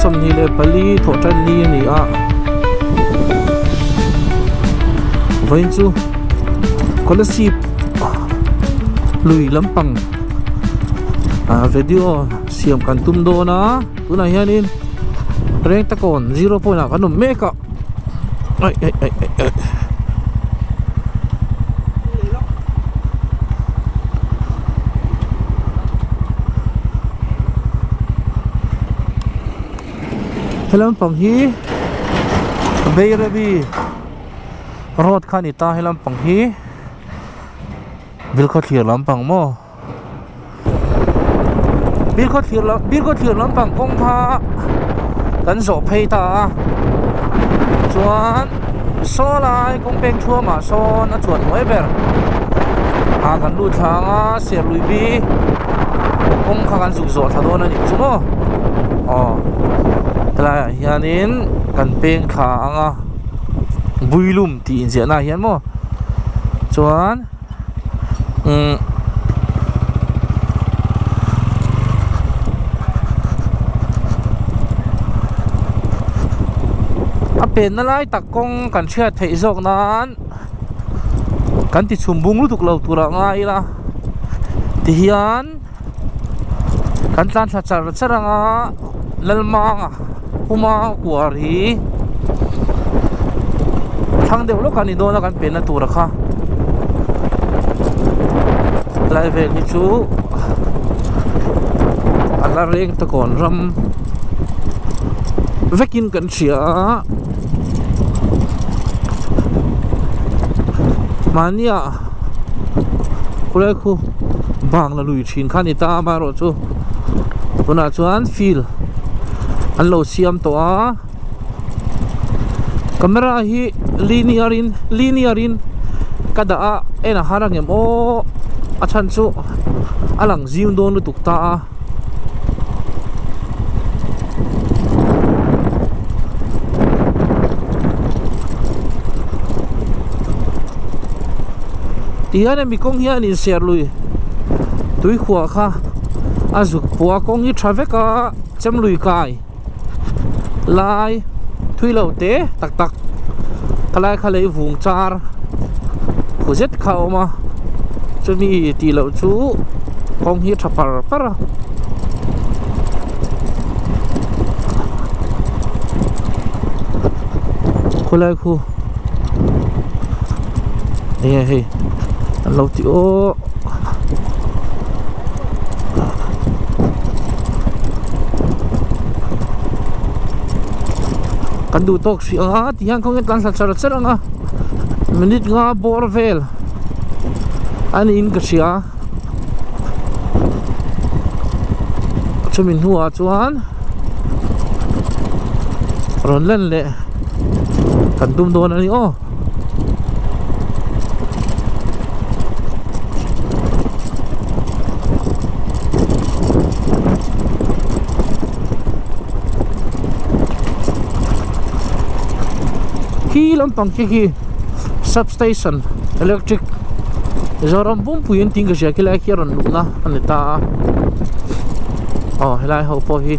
24 thawhtan ni a ni a vawiin chu Kolasib lui lampang ah video siam kan tum dawn a tunah hianin Rengtakawn zero point ah kan awm mek a aih aih aih aih aih. He lampang hi Bairabi road kha a ni ta he lampang hi Bilkhawthlir lampang maw Bilkhawthlir lam Bilkhawthlir lampang kawng kha kan zawh phei ta a chuan saw lai kawng peng thuamah sawn a chuan hnuai ber ah kan lut thla ang a serlui bi kawng kha kan zuk zawh thla dawn a nih chu maw aw helaiah hianin kan peng thla ang a builum tih inziahna ah hian maw chuan. Umm a penna lai tak kawng kan hriat theih zawk nan kan ti chhum bung lutuk lo tur ah ngai ila tihian kan tlan thla char char anga Lalmanga Puma kuar hi thlang deuh lawk a ni dawn a kan penna tur a kha helai vel hi chu a la reng ta kawn ram vekin kan hria a mahnia khulai khu bang la lui thin kha a ni ta amaherawhchu tunah chuan field an lo siam tawh a camera hi linear in linear in ka dah a en a har angem aw a chhan chu a lang zim dawn lutuk ta a. Tihian hemi kawng hian inserh lui tuikhuah kha a zuk pawh a kawng hi tha vek a chem lui kai lai thui lo te tak tak khalai kha lei vung char khu zet kha a awm a chumi tih loh chu kawng hi a tha par par a. Khawlai khu enge hei an lo ti aw kan duh tawk hrih ang a ti hian khawnge tlan thla char char ang a minute nga bawr vel a niin ka hria chumi hnuah chuan rawn lan leh kan tum dawn a ni aw. Khi lampang khi khi substation electric Mizoram pumpui an tih ka hria khilai khi a rawn luhna a ni ta a aw helai ho pawh hi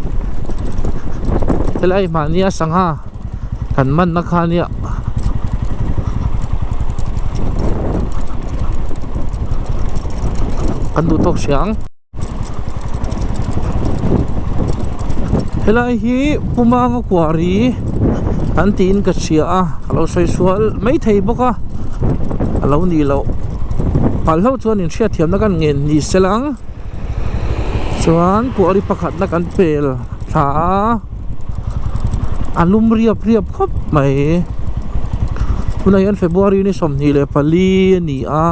helai mahnia sangha kan manna kha nia kan duh tawk hria ang. Helai hi Pumanga Quarry an tiin ka hria a ka lo sawi sual maithei bawk a a lo nih loh palh hlauh chuan inhriatthiamna kan ngen ni se lang chuan quarry pakhatna kan pel thla a a lum riap riap khawp mai tunah hian February ni 24 a ni a.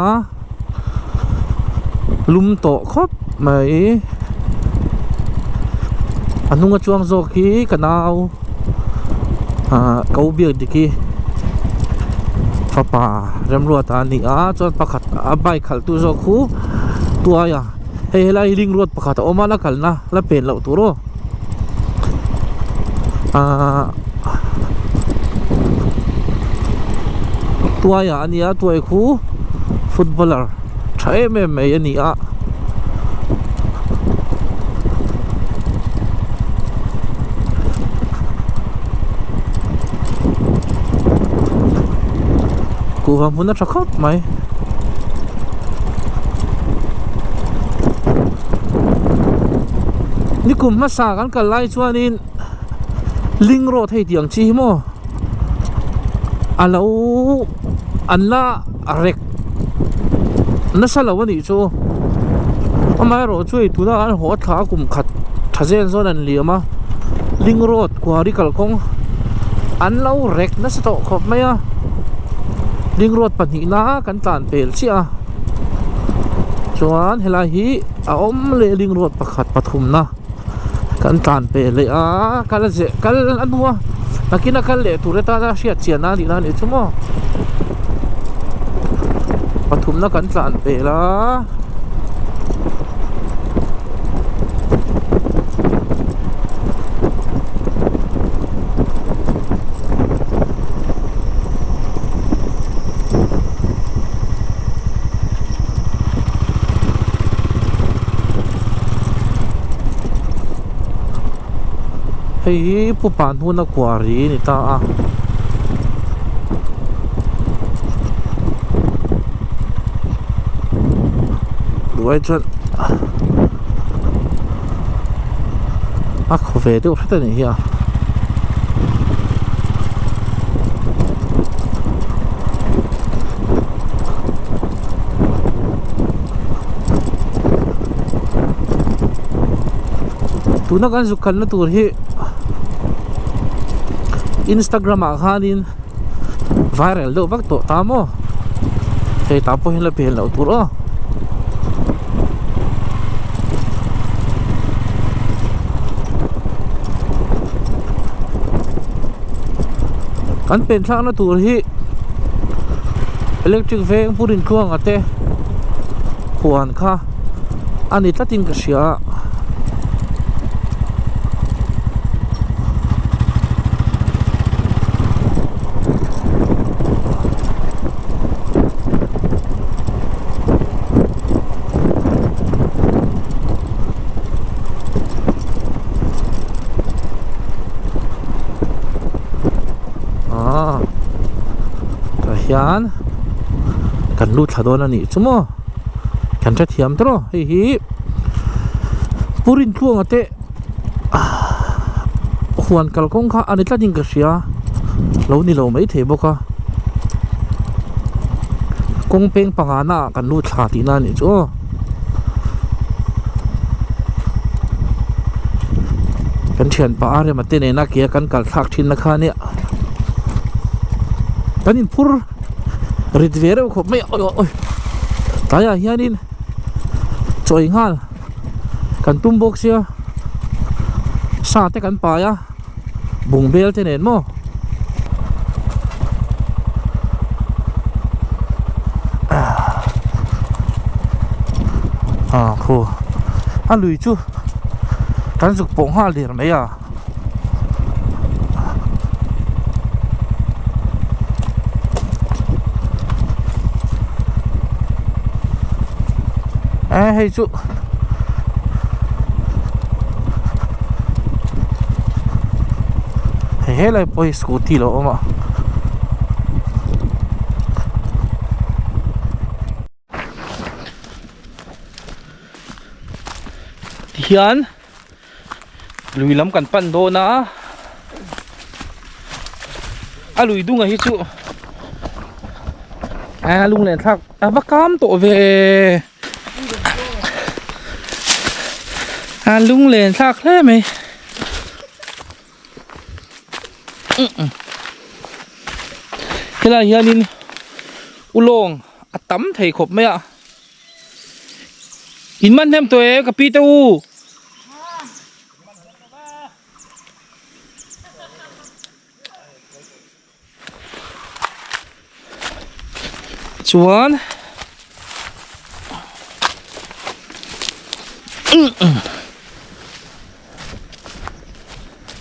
Lum tawh khawp mai a hnung a chuang zawk hi ka nau ah ko biak dik hi fapa remruata a ni a chuan pakhat a bike khalh tu zawk khu tuai a hei helai hi ring road pakhat a awm a la kalna la pen loh tur aw ah tuai ah a nia tuai khu footballer tha em em mai a ni a Kuhva hmun a tha khawp mai. Nikum hmasa kan kal lai chuanin ling road hei tih ang chi hi maw a lo an la rek nasa lo a nih chu amaherawhchu hei tuna an haw thla a kum khat tha zen zawn an liam a ling road quarry kalkawng an lo rek nasa tawh khawp mai a ling road pahnihna kan tlan pel chiah a chuan helai hi a awm leh ling road pakhat pathumna kan tlan pel leh a kal zeh kal a hnua nakin a kal leh tur atana hriat chian a nih na nih chu maw pathumna kan tlan pel a. Hei hi Pu Panhuna quarry a ni ta a. Duai chuan a khaw ve deuh hret a nih hi a. Tuna kan zuk kalna tur hi Instagram ah khanin viral deuh vak tawh ta maw hei tah pawh hian la pel loh tur aw. Kan pen thlakna tur hi electric veng pu Rintluanga te huan kha a ni tlatin ka hria a. Aaa tah hian kan lut thla dawn a nih chu maw kan hrethiam tawh a hei hi Pu Rintluanga te huan kalkawng kha a ni tlatin ka hria lo ni lo maithei bawk a kawng peng panga naah kan lut thla tihna a nih chu aw. Kan thianpa a rema te nena ke a kan kal thlak thin na kha ania kan inphur rit ve reuh khawp mai a awi awi tlaiah hianin chawi nghal kan tum bawk sia sa te kan pai a bungbel te nen maw. Ah khu a lui chu kan zuk pawh nghal der mai a e hei chu. Hei helai pawh hi scooty lo awm a. Tihian lui lam kan pan dawn a a lui dunga hi chu a lunglen thlak a va kam tawh ve. A lunglen thlak hle mai helai hianin ulawng a tam thei khawp mai a in man hnem tawh e ka pi te u. Chuan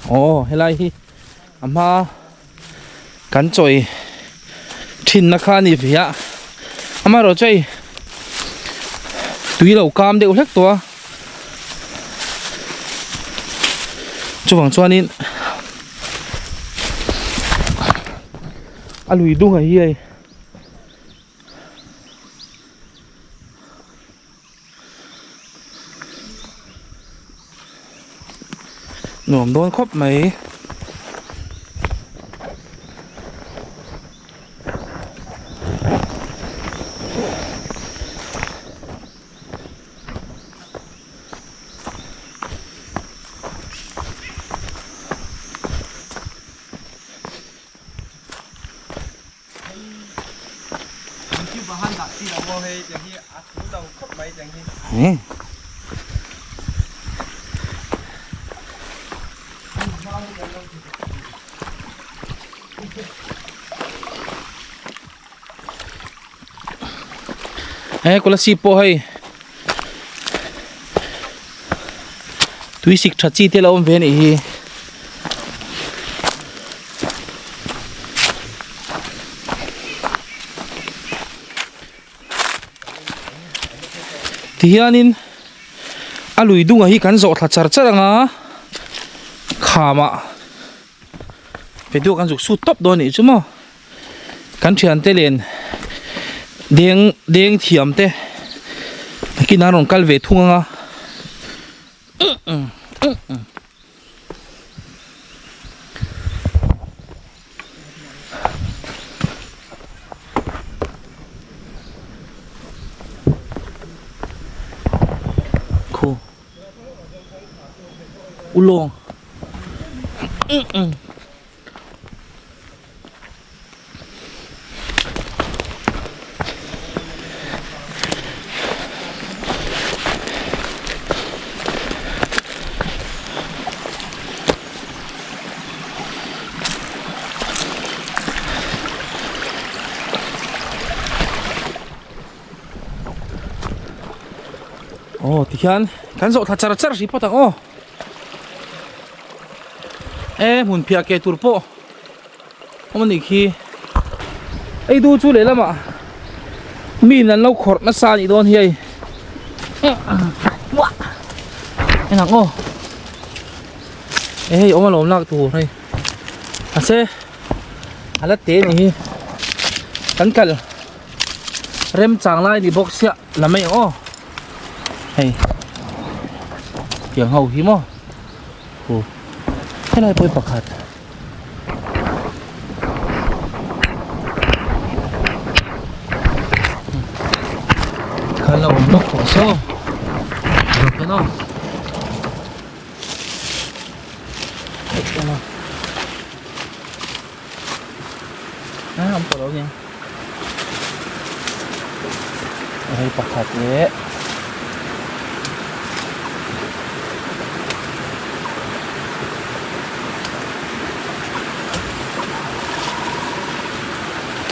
aw helai hi a hma kan chawi thinna kha a ni ve a amaherawhchu hei tui lo kam deuh hlek tawh a chuvang chuanin. A lui dung ah hi hei Nuam dawn khawp mai. He Kolasib pawh hei tui sik tha chi te lo awm ve a nih hi. Tihianin a lui dunga hi kan zawh thla char char anga khamah video kan zuk sut tawp dawn a nih chu maw kan thiante len deng deng thiam te nakinah an rawn kal ve thung anga. Khu ulawng. Aw tikhian kan zawh thla char char hrih phawt ang aw e hmun phiah ke tur pawh awm anih khi ei du chu lehlamah mi in an lo khawrh nasa anih dawn hi hei en ang aw e hei awm alawm lak tur hei mahse a la te anih hi kan kal remchang lai ni bawk sia la mai ang aw hei tiang ho hi maw khu helai pawh hi pakhat. Khan la awm bawk tawh saw Rawk en aw A awm tawh lo nia hei pakhat leh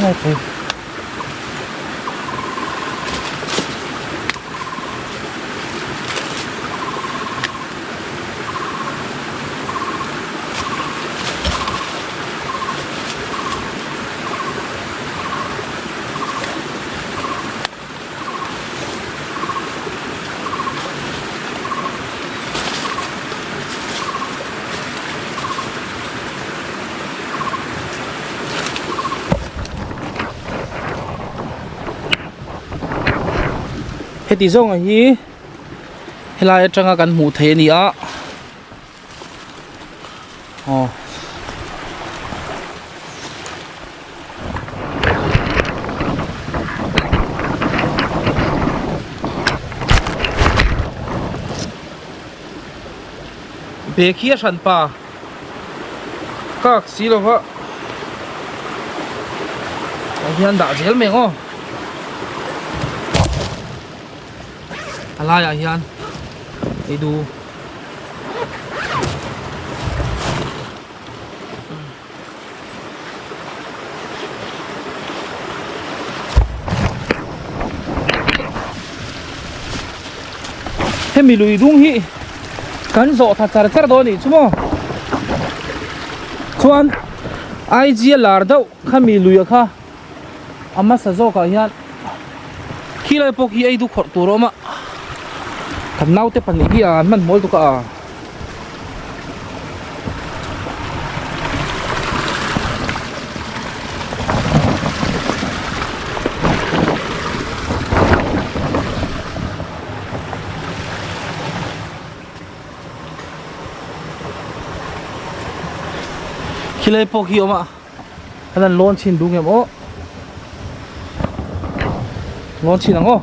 Okay. Heti zawnga hi helai atanga kan hmuh theih a ni a aw. Bag hi a hran pa kak si lova tah hian dah zel mai ang aw a laiah hian ei du. Hemi lui dung hi kan zawh tha char char dawn anih chu maw chuan IG a lar deuh khami lui a kha a hmasa zawkah hian khilai pawh khi ei du khawrh tur a awm a kan naute pahnih hi an hmanhmawh lutuk a. Khilai pawh khi awm a an han lawn chhin duh ngem aw lawn chhin ang aw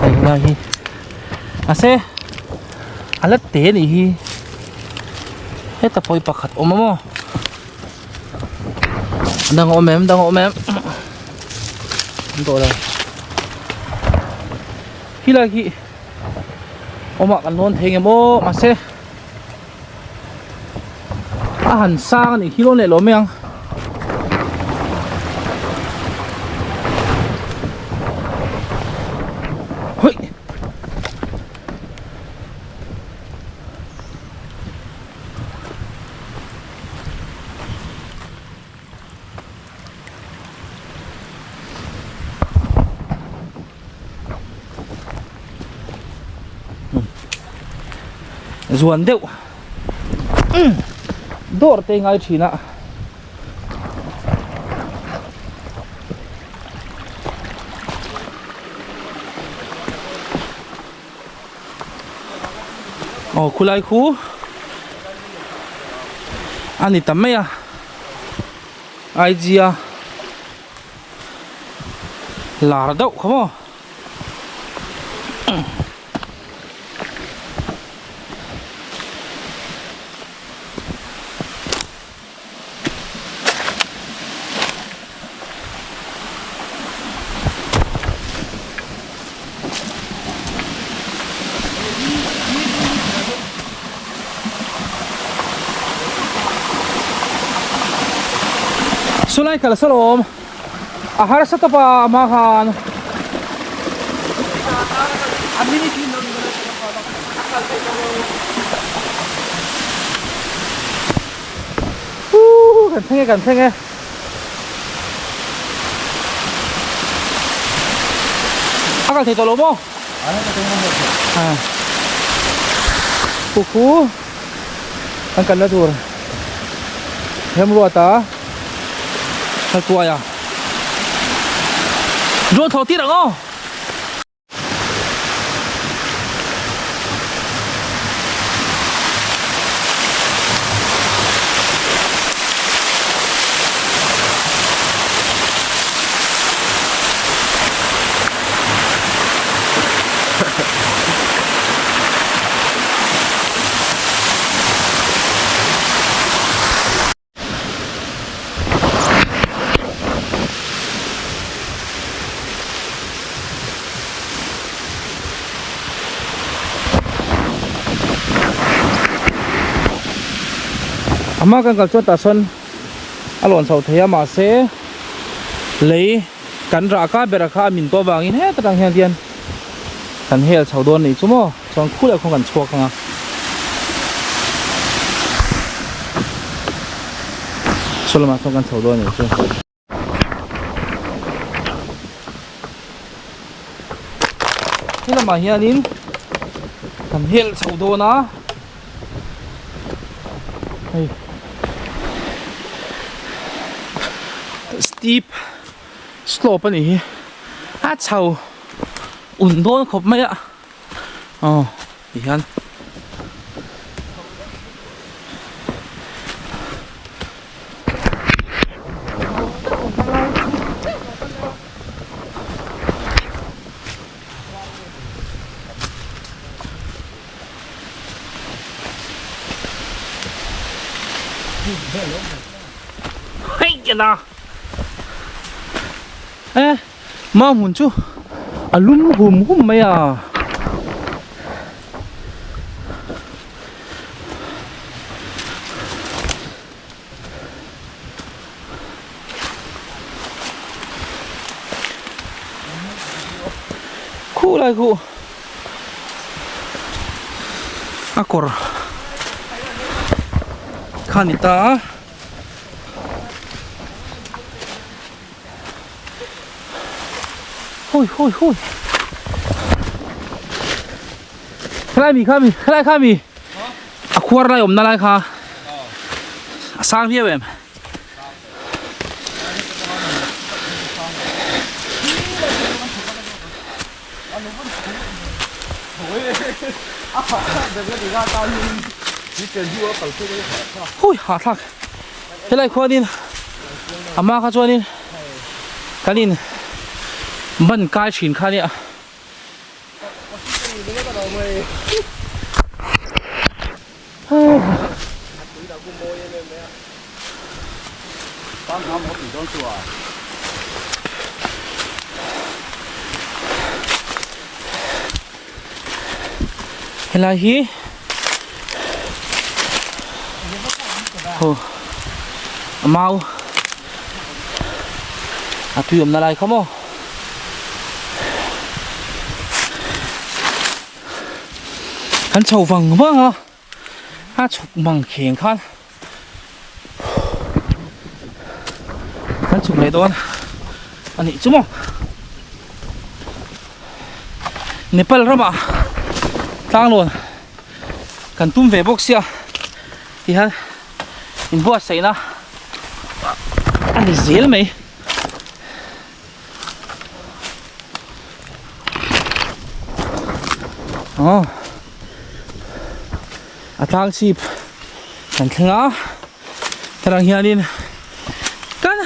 hei lai hi mahse a la te anih hi heta pawh hi pakhat awm a maw dang a awm em dang a awm em an tawh lo khilai khi awmah kan lawn thei ngem aw mahse a han sang anih khi lawn leh lo mai ang. Zuan deuh dawr te ngai thin a aw khulai khu a ni ta mai a IG a lar deuh kha maw. Sulai kal salawm a harsa tawp a a hma khan Huu kan thleng e kan thleng e. A kal thei tawh lo maw? A Pu khu kan kalna tur Remruata Khaltuaia Drone thlawh tir ang aw. A hma kan kal chuan tah sawn a lawn chho thei a mahse lei kan rah ka ber kha a min tawh avangin heta tang hian hian kan hel chho dawn a nih chu maw chuan khulai khaw kan chhuak ang a. Saw lamah sawn kan chho dawn a nih chu. He lamah hianin kan hel chho dawn a hei steep slope a nih hi a chho un dawn khawp mai a aw tihian. E mau hmun chu a lum hum hum mai a. Khu lai khu a kawr kha ni ta a. Hui hui hui Khalai mi kha mi khalai kha mi a khuar lai awmna lai kha a sang viau em Hui hahthlak helai khuanin a hma kha chuanin kan in ban kai thin kha nia. Helai hi a mau a tui awmna lai kha maw. Kan chho vang vang a a chhuk mang kheng khan kan chhuk leh dawn a nih chu maw Nepal ramah tlanglawn kan tum ve bawk sia tihian inbuatsaihna a ni zel mai. Aw a tlang chhip kan thleng a helang hianin kan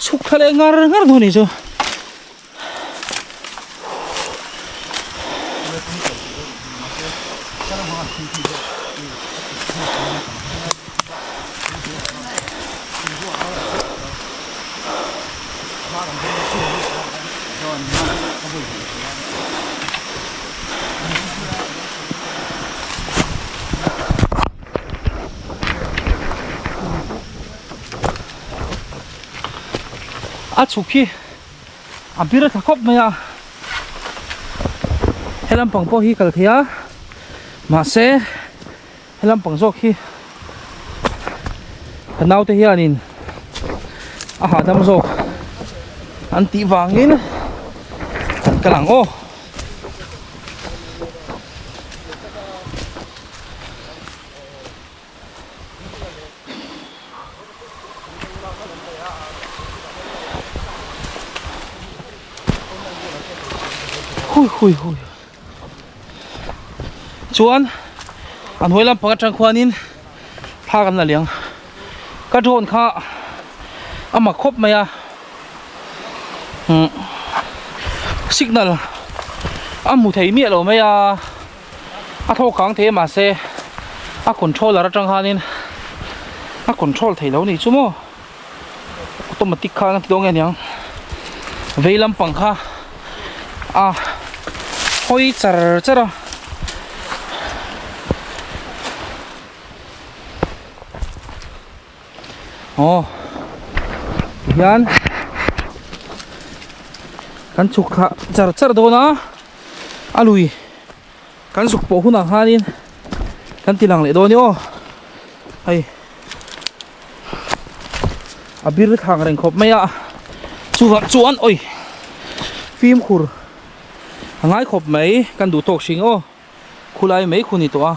chhuk thla leh ngar ngar dawn a nih chu. A chhuk hi a bir thla khawp mai a he lampang pawh hi kal thei a mahse he lampang zawk hi ka naute hianin a hahdam zawk an tih vangin kan kal ang aw. Hui hui hui chuan a hnuai lampang atang khuanin thla kan la liang ka drone kha a mak khawp mai a umm signal a hmu thei miah lo mai a. A thaw kang thei a mahse a controller atang khanin a control thei lo ni chu maw automatic khan a ti dawn nge niang vei lampang kha a hawi char char a. Aw tihian kan chhuk thlah char char dawn a a lui kan zuk pawh hunah khanin kan ti lang leh dawn a ni aw hei a bir thlang reng khawp mai a chuvang chuan awi fimkhur a ngai khawp mai kan duh tawk hring aw khulai mai khu ni tawh a.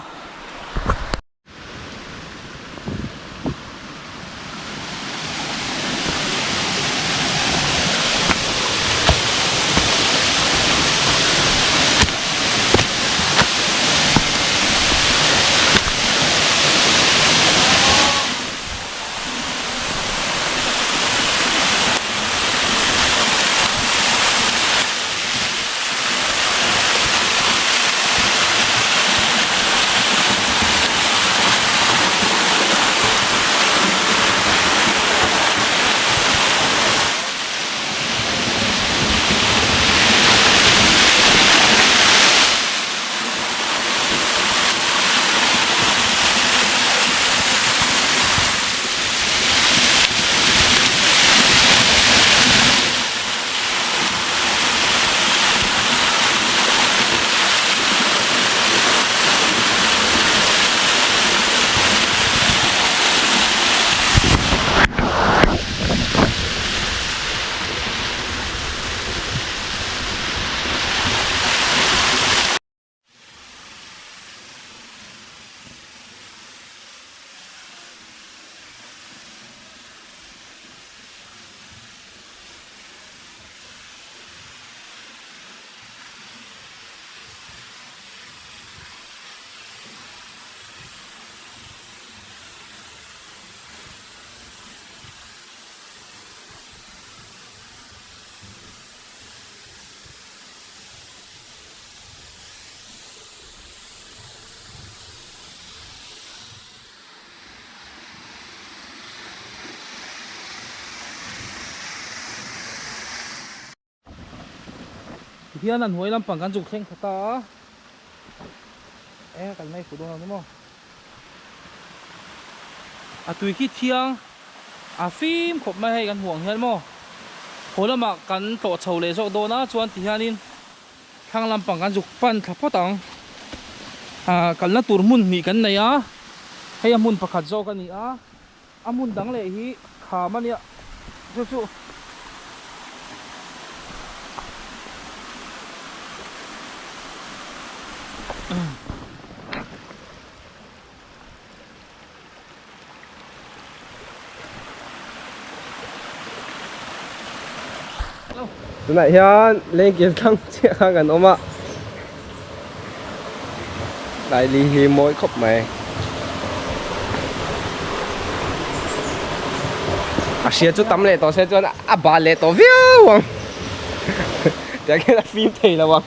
Tihian a hnuai lampang kan zuk thleng thla ta a, e kal mai fuh dawn lo ni maw? A tui khi thiang a fim khawp mai hei kan hmuh ang hian maw? Haw lamah kan tlawh chho leh zawk dawn a chuan tihianin thlang lampang kan zuk pan thla phawt ang. Ah kalna tur hmun hnih kan nei a, hei a hmun pakhat zawk a ni a. A hmun dang leh hi kham a nia chu chu. Tunah hian lengkir thlang chiah khan kan awm a. Laili hi mawi khawp mai. A hria chu tam leh tawh se chuan a bal leh tawh viau ang. Tiang hian a fim thei lo ang.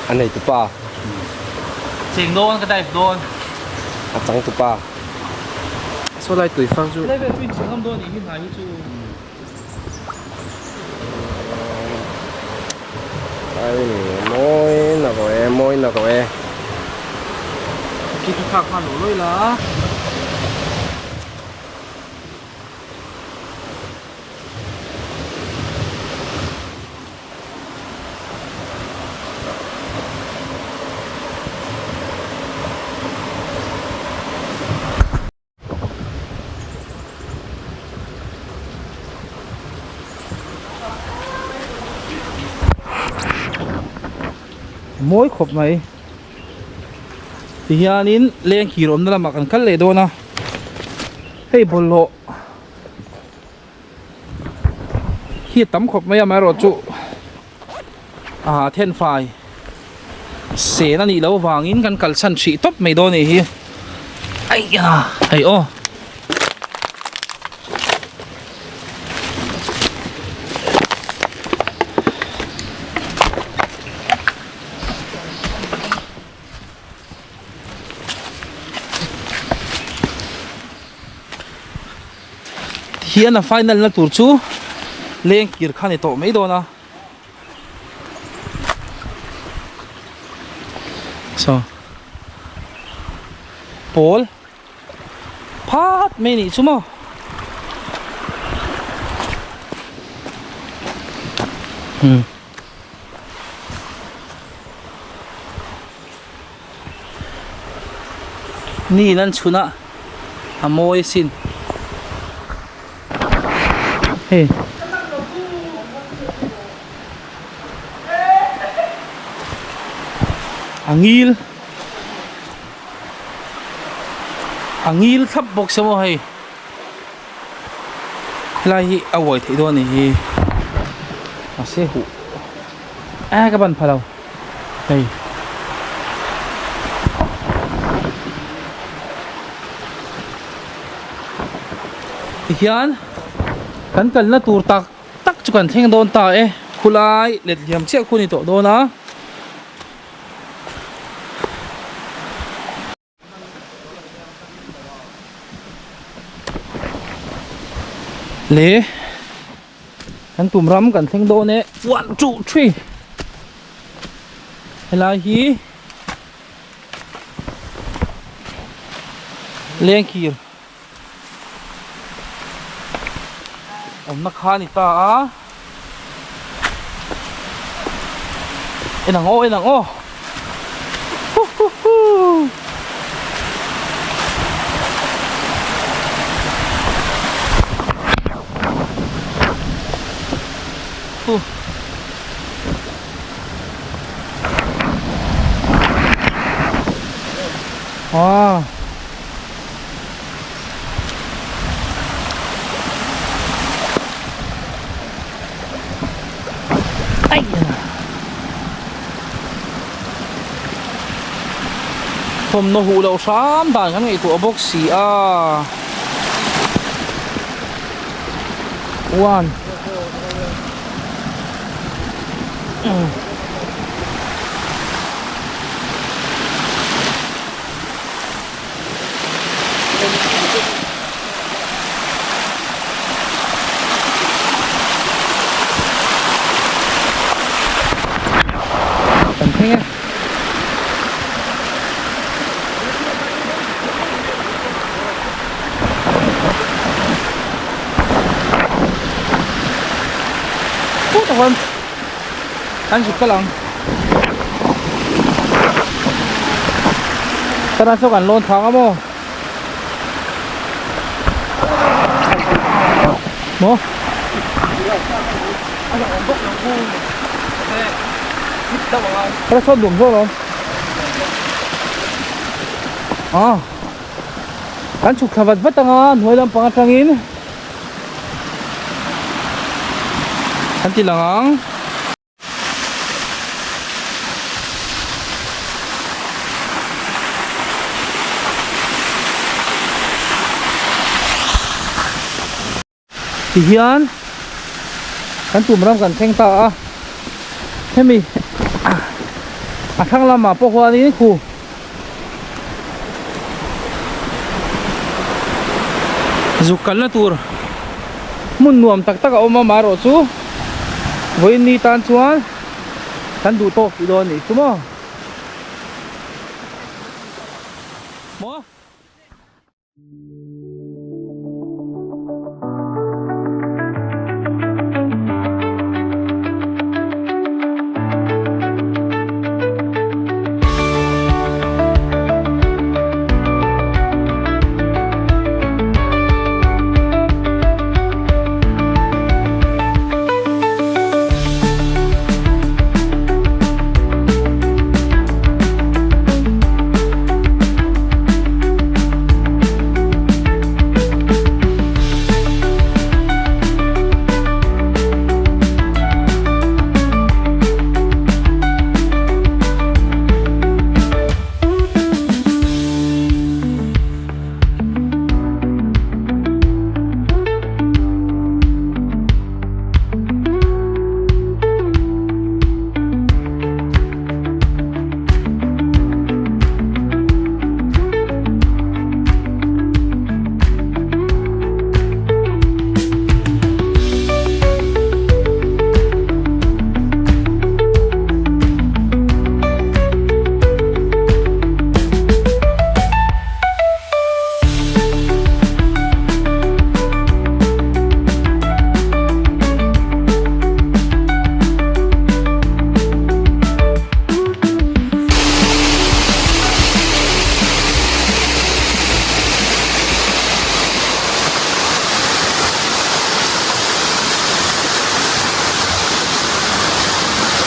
A nei tupa. Cheng dawn ka dive dawn. A chang tupa. Saw lai tui fang chu. Level chu inchhung ngam dawn nih hi hnai hi chu. Ai ni mawi na rawh e mawi na rawh e. Khi khi khak khan lo lawi la. Mawi khawp mai tihianin lengkir awmna lamah kan kal leh dawn a hei bawlhhlawh hi a tam khawp mai a amaherawhchu ah thenfai sen a nih loh avangin kan kalsan hrih tawp mai dawn a nih hi aih a hei aw. Tihian a final na tur chu lengkir kha ni tawh mai dawn a. Saw pawl phat mai anih chu maw. Hmm. Ni in an chhun a a mawi asin hei a ngil a ngil thlap bawk sia maw hei helai hi a uai theih dawn a nih hi mahse huh a ka ban pha lo. Hei. Tihian kan kalna tur tak tak chu kan thleng dawn ta e khulai let liam chiah khu a ni tawh dawn a. Le kan tum ram kan thleng dawn e 1 2 3 helai hi lengkir awmna kha a ni ta a en ang aw en ang aw hu hu hu hu ah Thawmhnaw huh loh hram dan kan ngaihtuah bawk si a. One. Sawn kan zuk kal ang. Tara saw kan lawn thang a maw? Maw? Tara sawn nuam zawk alawm. Ah. Kan chhuk thla vat vat anga hnuai lampang atangin Kan ti lang ang. Tihian kan tum ram kan thleng ta a hemi a thlang lamah pawh huanin khu Zuk kalna tur hmun nuam tak tak a awm a marawh chu vawiin ni tan chuan kan duh tawk tih dawn a nih chu maw. Maw.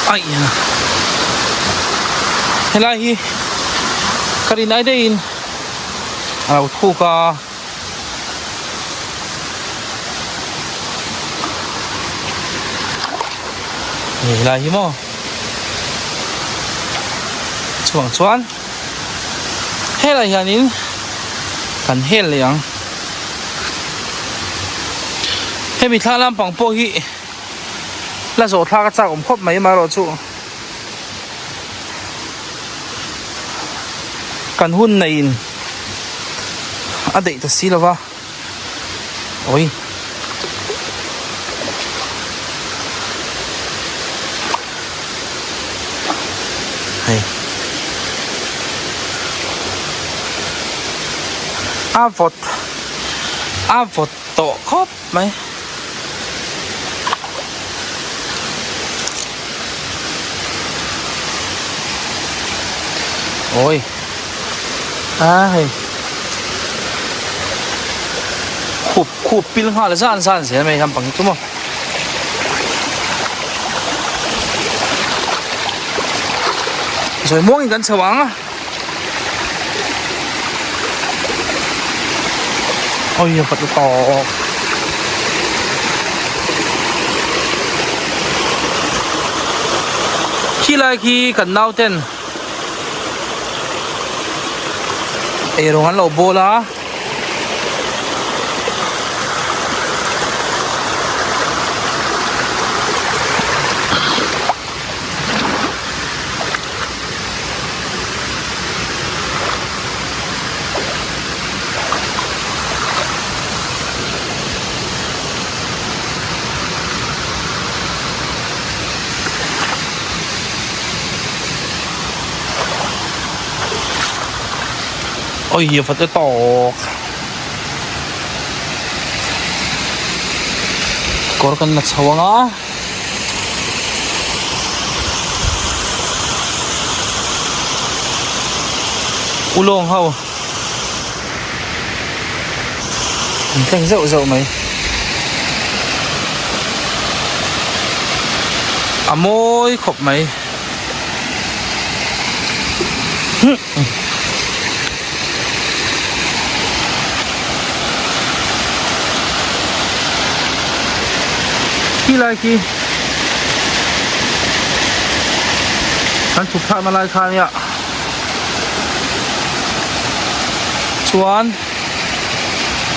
Aih helai hi ka rin ai daihin a lo thuk a. Hei helai hi maw chhuang chuan helai hianin kan hel leh ang hemi thla lampang pawh hi la zawh thlak a chak awm khawp mai amaherawhchu kan hun neiin a daih ta si lova oi hei a vawt a vawt tawh khawp mai. Ôi A hei Khup khup pil nghal zan zan zel mai lampang hi chu maw Zawi muangin kan chho ang a Ôi a vat tawk Khi lai khi kan nauten Eirawng an lo bawl a. Ôi Phật ơi tawk Kawr kan la chho ang a. Ulawng ho an tleng zeuh zeuh mai. A mawi khawp mai. Khi lai khi kan chhuk thlakna lai kha ania chuan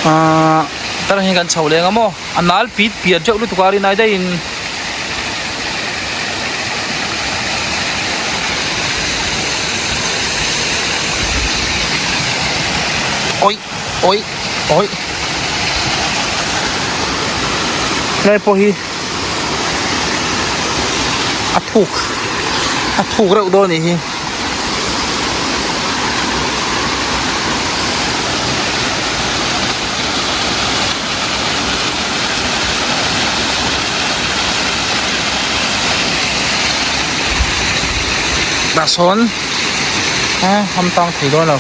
ahh tah hian kan chho leng a maw a nal pit pian teuh lutuk a rinai daihin. Oi oi oi Helai pawh hi a thuk a thuk reuh dawn anih hi. Tah sawn a ham tang thei dawn lo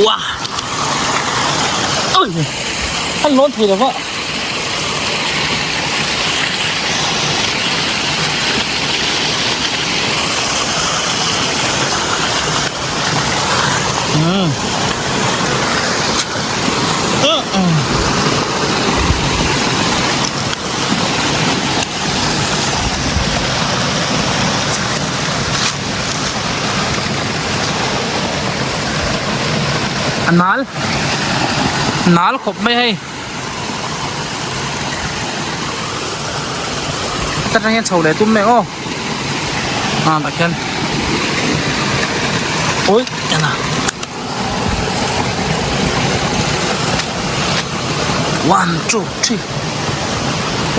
Uah ui an lawn thei lo va. A nal nal khawp mai hei. Ta tang hian chho leh tum mek aw ah tah khian ui en a one two three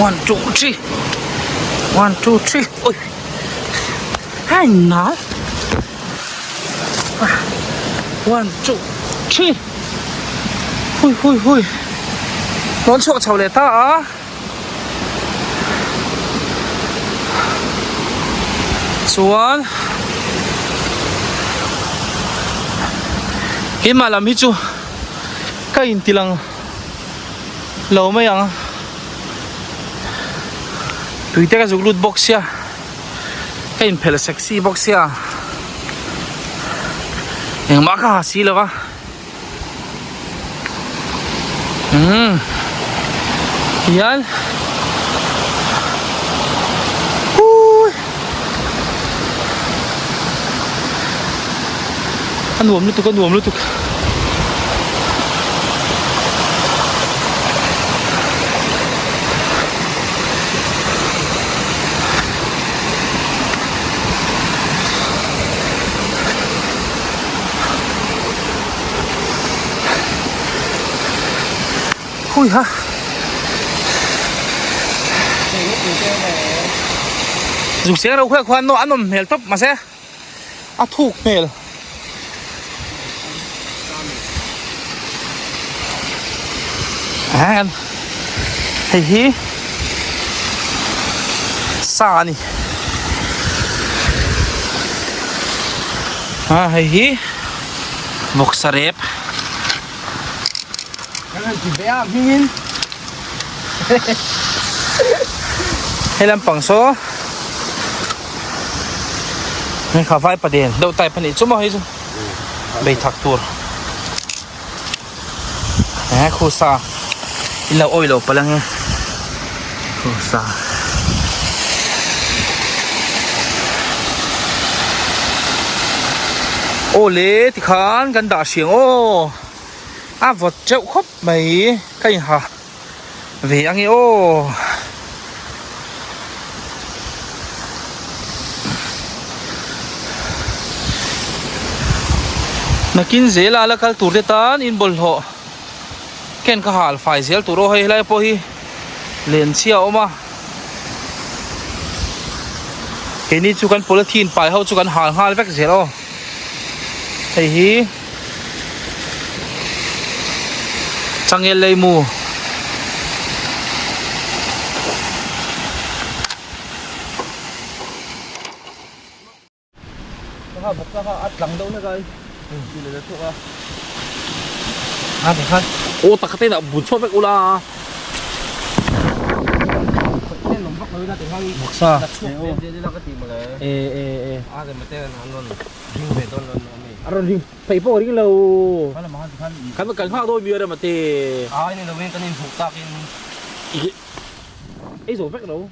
one two three one two three ui hai nal one two three hui hui hui rawn chhuak chho leh ta a chuan keimah lam hi chu ka inti lang lo mai ang tui te ka zuk lut bawk sia. Ka inphelh sexy bawk sia engmah ka ha si lo va umm tihian ui a nuam lutuk a nuam lutuk. Hui ha Zuk seng reuh khuai khuan a nawm hmel tawp mahse a thuk hmel. Ahan hei hi sa a ni a hei hi vawksa rep hei lampang saw Hei kha vai paden deuh type anih chu maw hei chu bei thak tur he khu sa in lo awih lo palh ange khu sa aw le tikhan kan dah hriang aw a vawt teuh khawp mai ka inha Ve ange aw. Nakin zela la kal tur te tan in bawlhhlawh ken kha hal fai zel tur aw hei helai pawh hi len chhia a awm a keini chu kan polythene pai ho chu kan hal nghal vek zel aw hei hi. Changel lei mu. Aw takhat te bun chhuak vek ula. Vawksa. E e e. A rawn ring phei pawh ring lo. Kan kan nghak dawn mi a rem a te. Ei zo vek lo.